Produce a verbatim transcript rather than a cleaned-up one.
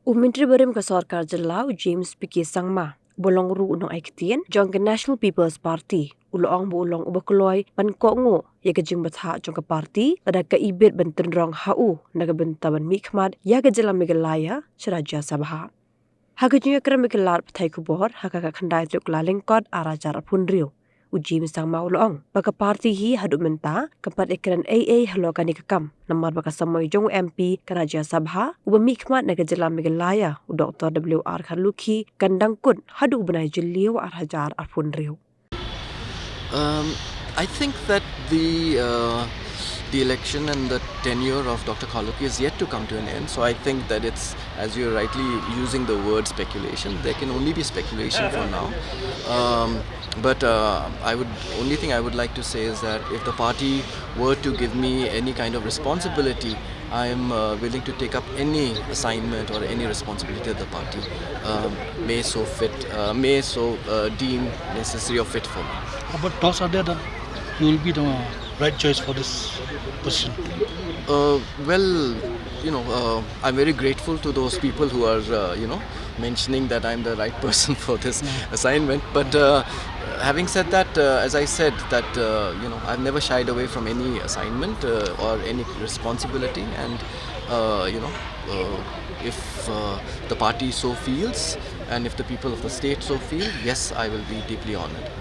U Myntri barim ka Sorkar Jylla, u James P K Sangma, uba long ruh u nongai ktien jong ka National People's Party, u la ong ba u long uba kloi ban kohnguh ïa ka jingbthah jong ka party lada ka ibit ban tynrong ha u na ka bynta ban mihkhmat ïa ka Jylla Meghalaya sha Rajya Sabha. Ha ka jingïakren bad ki lad pathai khubor ha ka khatkhyndai tarik u Kyllalyngkot ar hajar arphew hynriew, u James Sangma u la ong ba ka party hi haduh mynta kam pat ïakren ei ei halor kane ka kam, namar ba ka samoi jong u M P ka Rajya Sabha uba mihkhmat na ka Jylla Meghalaya, u Doctor W R Kharlukhi, kan dang kut haduh u bnai Jylliew ar hajar arphew hynriew. Um, I think that the uh, the election and the tenure of Doctor Kharlukhi is yet to come to an end. So I think that it's, as you're rightly using the word speculation, there can only be speculation for now. Um, but uh, I would only thing I would like to say is that if the party were to give me any kind of responsibility, I am uh, willing to take up any assignment or any responsibility of the party um, may so fit, uh, may so uh, deem necessary or fit for me. But talks are there that you will be the right choice for this position. Uh, well, you know, uh, I'm very grateful to those people who are, uh, you know, mentioning that I'm the right person for this assignment. But uh, having said that, uh, as I said, that uh, you know, I've never shied away from any assignment uh, or any responsibility, and uh, you know, uh, if uh, the party so feels, and if the people of the state so feel, yes, I will be deeply honored.